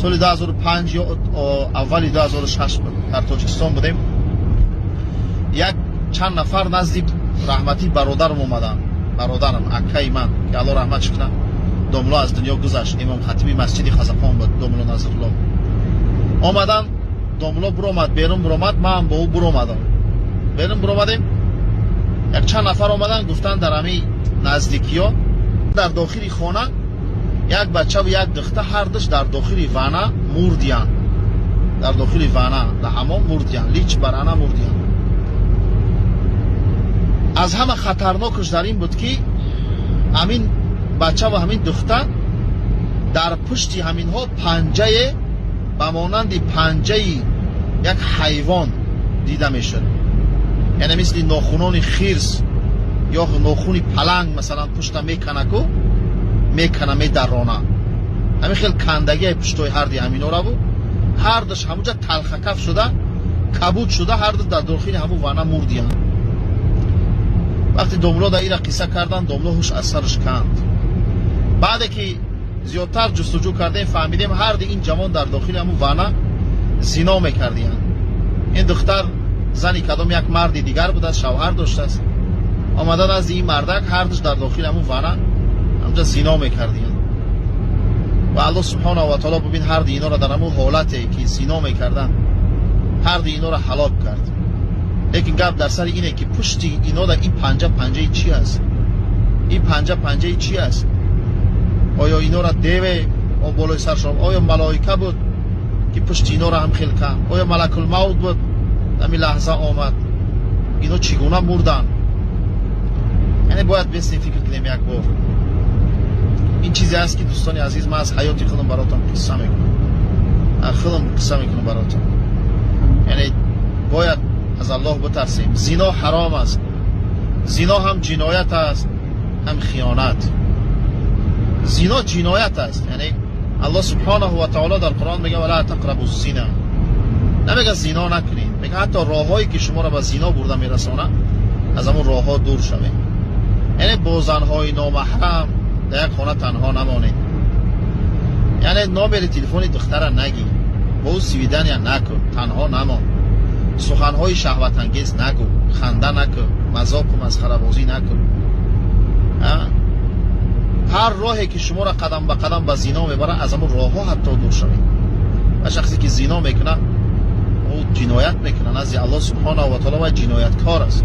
Соли 2005 ё аввали 2006 буд, дар Тоҷикистон будем. Як чанд нафар назди раҳматӣ бародарам омаданд. Бародарам, акаи ман, ки Алло раҳматш кунад, домло аз дунё гузашт, имом хатиби масҷиди Хазақон буд, домло Назрулло. Омаданд, домло буромад, берун буромад, ман бо ӯ буромадам. Берун буромадем, як чанд нафар омаданд, гуфтанд, дар ҳамин наздикиё дар дохили хона як бачаву як духта, ҳардуш дар дохили ванна мурдиянд. Дар дохили ванна, дар ҳамом мурдиянд, лич барана мурдиянд. Аз ҳама хатарнокаш дар ин буд, ки ҳамин бача ва ҳамин духта дар пушти ҳаминҳо панҷае ба монанди панҷаи як ҳайвон дида мешуд, яъне мисли нохунони хирс ё нохуни паланг, масалан, пушта меканаку мекана, медарона. Ҳамин хел кандагиай пуштои ҳарди ҳаминора буд. Ҳардуш ҳамуҷа талхакаф шуда, кабуд шуда, ҳарду дар дохили ҳамун ванна мурдиянд. Вақте домло да ира қисса кардан, домло ҳуш аз сараш канд. Баъде ки зиёдтар ҷустуҷӯ кардем, фаҳмидем, ҳарди ин ҷавон дар дохили ҳамун ванна зино мекардиянд. Ин духтар зани кадом як марди дигар будааст, шавҳар доштааст, омада назди ин мардак, ҳардуш дар дохили ҳамун ванна ҳамҷа зино мекардиянд. Ва Аллоҳ субҳонаҳу ва таоло, бибин, ҳарди инора дар ҳамун ҳолате ки зино мекарданд, ҳарди инора ҳалок кард. Лекин гап дар сари ине, ки пушти инода ин панҷа панҷаи чӣ аст? Ин панҷа панҷаи чӣ аст? Оё инора деве болои саршон, оё малоика буд, ки пушти инора ҳам хел канд, оё малакулмавт буд, ҳамин лаҳза омад? Ино чӣ гуна мурданд? Яъне бояд бесем, фикр кунем як бор. Ин чизе аст, ки, дӯстони азиз, ман аз ҳаёти худам баротон қисса мекунам, аз худам қисса мекунам баротон. Яъне бояд аз Аллоҳ битарсем. Зино ҳаром аст. Зино ҳам ҷиноят аст, ҳам хиёнат. Зино ҷиноят аст. Яъне Аллоҳ субҳонаҳу ва таоло дар Қуръон мега: ولا تقربوا الزنا. Намега зино накунед, мега ҳатто роҳҳое, ки шуморо ба зино бурда мерасонад, аз ҳамон роҳҳо дур шавед. Яъне бо занҳои номаҳрам дар як хона танҳо намонед, яъне номери телефони духтара нагӣ, бо ӯ свидания накун, танҳо намон, суханҳои шаҳватангез нагӯ, ханда накун, мазоқу масхарабозӣ накун. Ҳар роҳе, ки шуморо қадам ба қадам ба зино мебарад, аз ҳамон роҳҳо ҳатто дур шавед. Ва шахсе, ки зино мекунад, ӯ ҷиноят мекунад назди Аллоҳ субҳонаҳу ва таоло ва ҷинояткор аст.